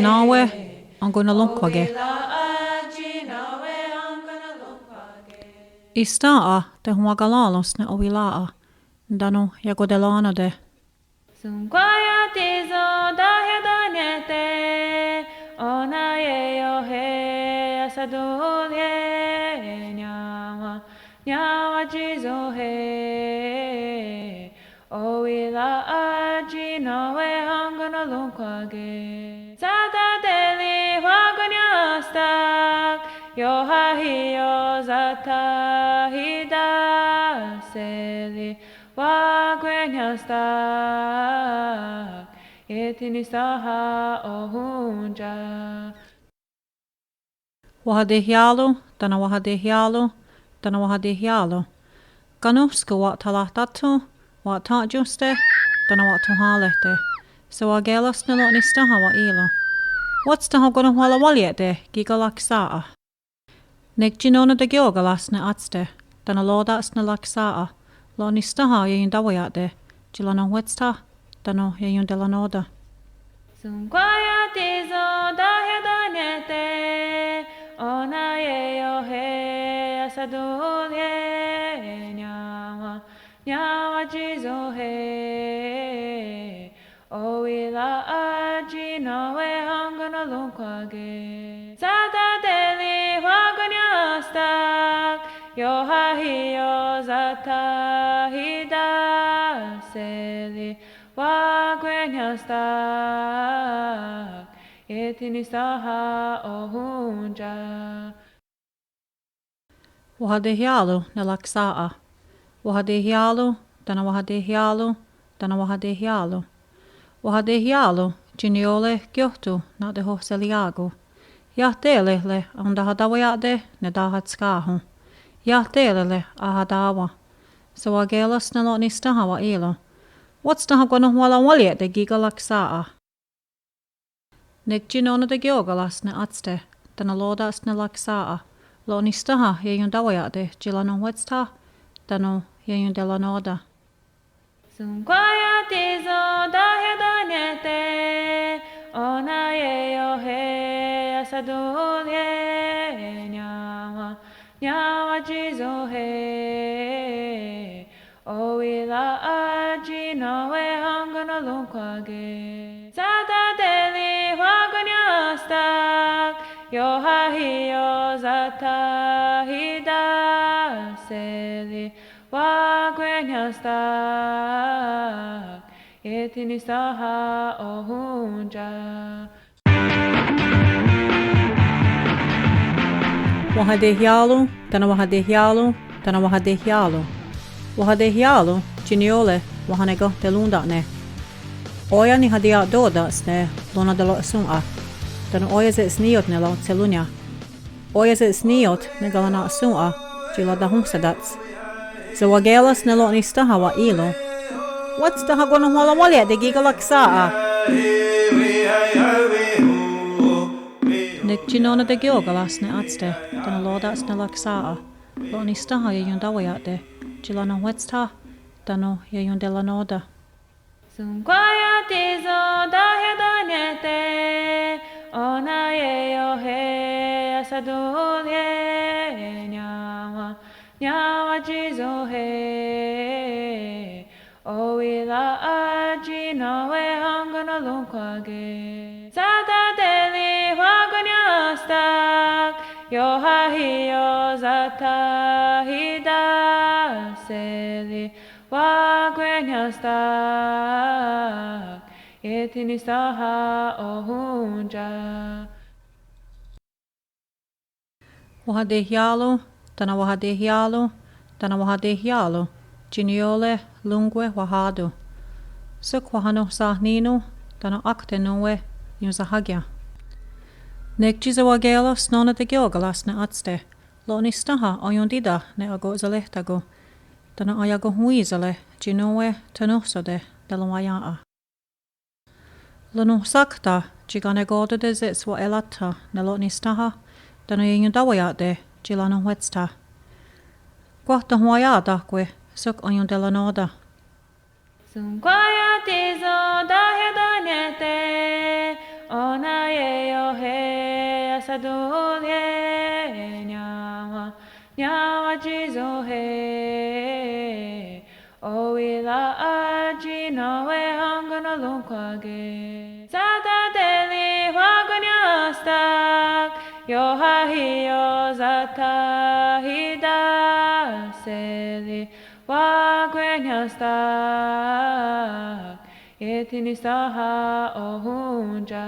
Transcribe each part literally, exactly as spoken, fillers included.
Ná:we enkonnorónhkwake. Ísta' tehonwakará:rons ne owirà:'a tánon iakoterennó:te. Shonkwaia'tíson tahiatenniéhte, ó:nen ieiohé:ion satonhrié:ien niá:wen niá:wen tsisonhe. Owirà:'a tsi nón:we enkonnorónhkwake. Satahté:ri wakonniénhsta'k, iohahiió:re satahitasé:ri wakonniénhsta'k. Ietenístha' ohón:tsia. Wahatehià:ron, tánon wahatehià:ron, tánon wahatehià:ron. Kanónhskon wa'tharahtáthon, wa'théntienste, tánon wa'thonhá:rehte'. Sewakerá:rens ne Ro'nisténha wa'ì:ron. Wátstha akononhwerawáriehte' kí:ken raksà:'a. Nek tsi nó:nen tekió:karas ne átste, tánon ró:tens ne raksà:'a. Ro'nisténha ieiontáweia'te', tsi ranonhwétstha, tánon ieionterennó:ten'. Shonkwaia'tíson tahiatenniéhte, ó:nen ieiohé:ion satonhrié:ien niá:wen niá:wen tsisonhe. Owirà:'a tsi nón:we enkonnorónhkwake. Satahté:ri wakonniénhsta'k, iohahiió:re satahitasé:ri wakonniénhsta'k. Ietenístha' ohón:tsia. Wahatehià:ron ne raksà:'a. Wahatehià:ron, tánon wahatehià:ron, tánon wahatehià:ron. Wahatehià:ron tsi niió:re kióhton na'tehohseriià:kon. Iah térere' aontahatáweia'te' ne tahatskà:hon. Iah térere' ahatá:wen. Sewakerá:rens ne Ro'nisténha wa'ì:ron. Wátstha akononhwerawáriehte' kí:ken raksà:'a. Nek tsi nó:nen tekió:karas ne átste, tánon ró:tens ne raksà:'a. Ro'nisténha ieiontáweia'te' tsi ranonhwétstha, tánon ieionterennó:ten'. Shonkwaia'tíson tahiatenniéhte, ó:nen ieiohé:ion satonhrié:ien niá:wen niá:wen tsisonhe. Owirà:'a tsi nón:we enkonnorónhkwake. Satahté:ri wakonniénhsta'k, iohahiió:re satahitasé:ri wakonniénhsta'k. Ietenístha' ohón:tsia. Wahatehià:ron, tánon wahatehià:ron, tánon wahatehià:ron. Wahatehià:ron tsi niió:re wahanekénhteronta'ne'. Ó:ia' nihatiia'tò:ten's ne ronatera'shòn:'a. Tánon ó:ia' se's ní:ioht ne raontserónnia. Ó:ia' se's ní:ioht ne karana'shòn:'a tsi ratahonhsá:tens. Sewakerá:rens ne Ro'nisténha wa'ì:ron. Wátstha akononhwerawáriehte' kí:ken raksà:'a. Nek tsi nó:nen tekió:karas ne átste, tánon ró:tens ne raksà:'a. Ro'nisténha ieiontáweia'te' tsi ranonhwétstha, tánon ieionterennó:ten'. Shonkwaia'tíson tahiatenniéhte, ó:nen ieiohé:ion satonhrié:ien niá:wen niá:wen tsisonhe. Owirà:'a tsi nón:we enkonnorónhkwake. Satahté:ri wakonniénhsta'k, iohahiió:re satahitasé:ri wakonniénhsta'k. Ietenístha' ohón:tsia. Wahatehià:ron, tánon wahatehià:ron, tánon wahatehià:ron, tsi niió:re rón:kwe wahá:ton. Sok wahanonhsahnín:non, tánon ákte nón:we ionsahákion. Nek tsi sewakerá:rens nó:nen tekió:karas ne átste, Ro'nisténha aiontì:ta ne ako'seréhtako', tánon aiakohonwí:sere' tsi nón:we thonónhsote' ne ronwaién:'a. Rononhsáktha tsi kanekò:tote' se's wa'eráthen' ne Ro'nisténha, tánon ieiontáweia'te' tsi ranonhwétstha. Kwah thonwaia'táhkwe' sok aionterennó:ten'. Shonkwaia'tíson tahiatenniéhte, ó:nen Tó:ien niá:wen, niá:wen tsi só:hen. Owí:la tsi nón:we onkwanonhrón:kwake. Sateriwakwenniénhsta'k, ioha hí:io satahitasere'wakwenniénhsta'k. Iethi'nisténha ohóntsa.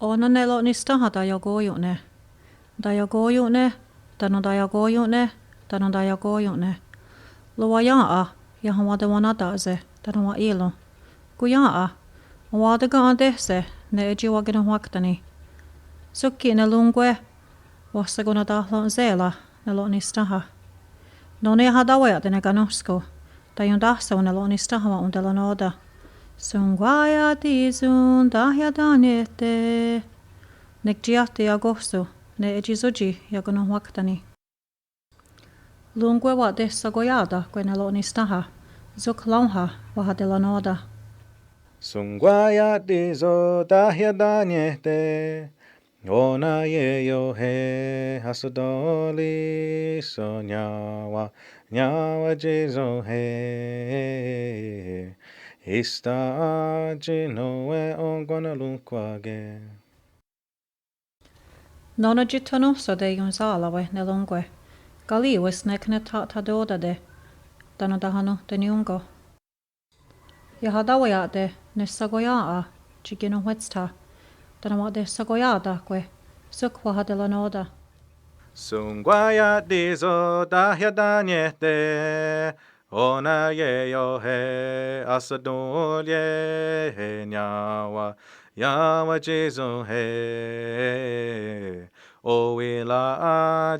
Ó:nen ne ro'nisténha taiakó:ion ne. Taiakó:ion ne, tánon taiakó:ion ne, tánon taiakó:ion ne. Rowaién:'a, iahawatewanatà:se, tánon wa'ì:ron. Kó:ion, enwá:ton ken té:se ne é:tsi wakenonhwáktani. Sok ki' ne rón:kwe wahshakonatáhrhen' sé:ra ne ro'nisténha. Nó:nen iahataweia'te' ne kanónhskon, taiontáhsawen' ne ro'nisténha wa'onterennó:ten'. Shonkwaia'tíson tahiatániehte'. Nek tsi iah teiakóhshon ne é:tsi sótsi iakononhwáktani. Rón:kwe wa'tehshakoia'táhkwe' ne ro'nisténha, sok rón:ha wahaterennó:ten'. Shonkwaia'tíson tahiatániehte'. Ó:nen ieióhe, ahsatò:rontshon niá:wen, niá:wen tsi só:hen. Ísta tsi nón:we onkwanonhrón:kwake. Nó:nen tsi thonónhsote' ionsá:rawe' ne rón:kwe, karì:wes nek ne tha'tható:tate', tánon tahanonhtennión:ko. Iahataweia'te' ne shakoién:'a tsi kenonhwétstha, tánon wa'tehshakoia'táhkwe', sok wahaterennó:ten'. Shonkwaia'tíson tahiatániehte'. Ó:nen ieióhe, ahsatò:rontshon niá:wen, niá:wen tsi só:hen. Owí:la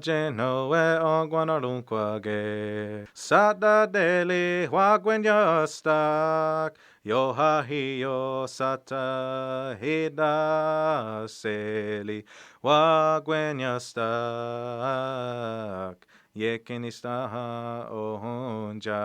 tsi nón:we onkwanonhrón:kwake. Sateriwakwenniénhsta'k, ioha hí:io satahitasere'wakwenniénhsta'k. Iethi'nisténha ohóntsa.